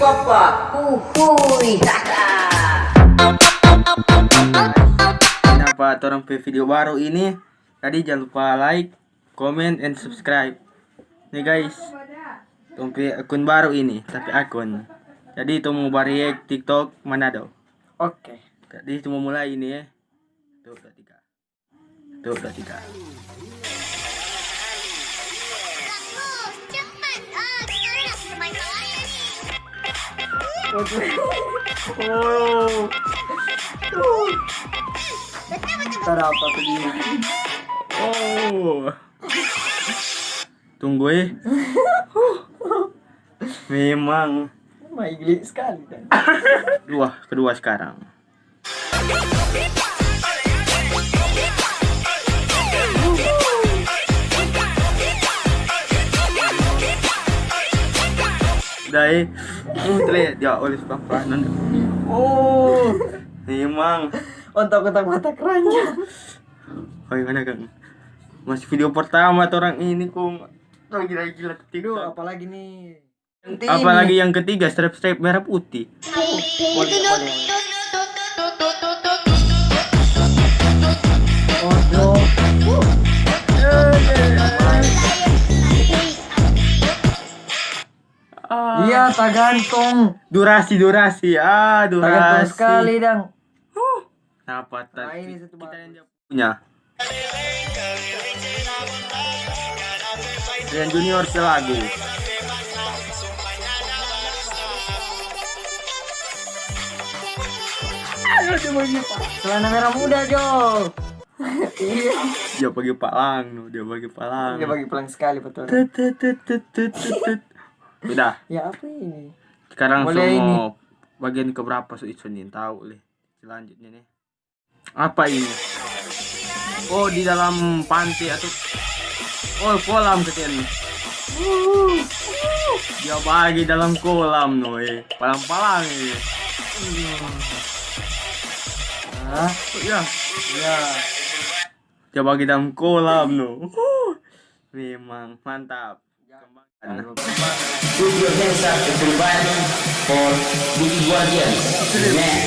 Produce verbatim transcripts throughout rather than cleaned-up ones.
Papa, uhuy, haha. Kenapa torang pe video baru ini? Jadi jangan lupa like, comment, and subscribe. Nih guys, tong pe akun baru ini, tapi akun. Jadi tong mo ba-react TikTok Manado. Oke. Jadi tong mo mulai ini ya. Tuh, udah tiga. Tuh, udah tiga. Oh. Tar apa tuh dia? Oh. Tunggu eh. Memang. Mai geli sekali kan. Dua, kedua sekarang. Dai. Uh, terlihat dia oleh pelan-pelan. Oh, memang. Otak-otak mata keranjang. Bagaimana, Kang? Masih video pertama torang ini, kong. Lagi-lagi lah. Duh, apalagi nih. Apalagi yang ketiga, strap-strap merah putih. Iya, tagantung. Durasi, durasi. Ah, durasi. Tagantung sekali, dang. Huh. Napa tadi? Kita yang punya. Rian Junior pe lagu. Celana merah muda, Jo. Iya. Dia pake palang, no. Dia pake palang. Dia pake palang sekali, betul. Tut, tut, tut. Udah. Ya, apa ini? Sekarang semua bagian keberapa so itu nih, tahu leh. Selanjutnya nih. Apa ini? Oh, di dalam pantai atau, oh, kolam kecil. Dia bagi dalam kolam, no, eh. Palang-palang ini. Hah? Ya. Ya. Dia bagi dalam kolam, no. Memang mantap. Put your hands up, everybody, for Big Guardian. Man.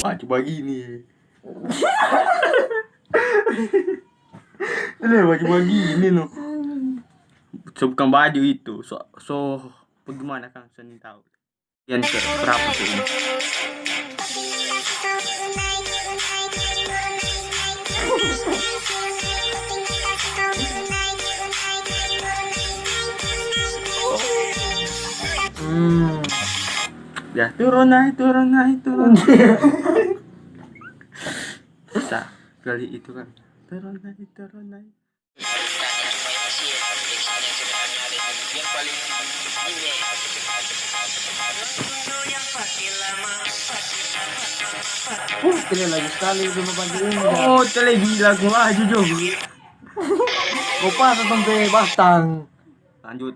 Baju bagini. Ini baju bagini, no. So bukan baju itu. So, so bagaimana, Kang? So, ni tahu. Yang ke berapa tuh ini? Hmm. Ya, turun naik, turun naik, turun naik. Bisa kali itu kan. Turun naik, turun naik. Uh, tele lagi sekali, udah mau pagi ini. Oh, tele gila, gua aja, Jo. Gua pas sampai batang. Lanjut.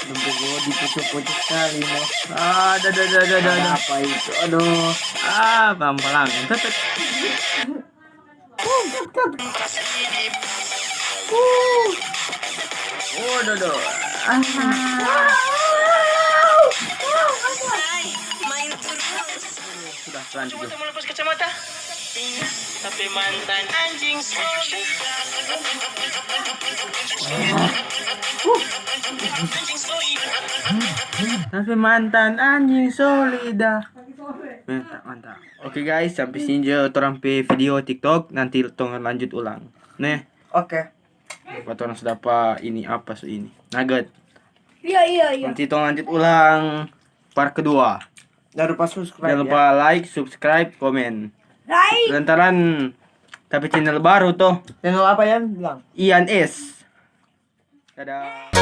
Lembut gua dipucuk-pucuk sekali, no. Ah, dah, dah, dah, dah, dah, dah. Apa itu? Aduh. Ah, pelan-pelan. Tet, tet. Uh, kat, kat. Uh. Oh, aduh, aduh. Ah. Sudah, lanjut. Coba kamu lepas kacamata. Tapi mantan anjing Solida. Anjing Solida. Tapi mantan anjing Solida. Mantap, mantap. Oke guys, sampai sini jo torang pe video TikTok. Nanti tong lanjut ulang. Neh. Oke. Buat orang sudah apa ini, apa so ini? Nugget. Iya, iya, iya. Nanti tong lanjut ulang part kedua. Jangan lupa subscribe, jangan lupa ya. Like, subscribe, komen. Like. Lantaran tapi channel baru toh. Channel apa, Yan? Bilang. Ian S. Dadah.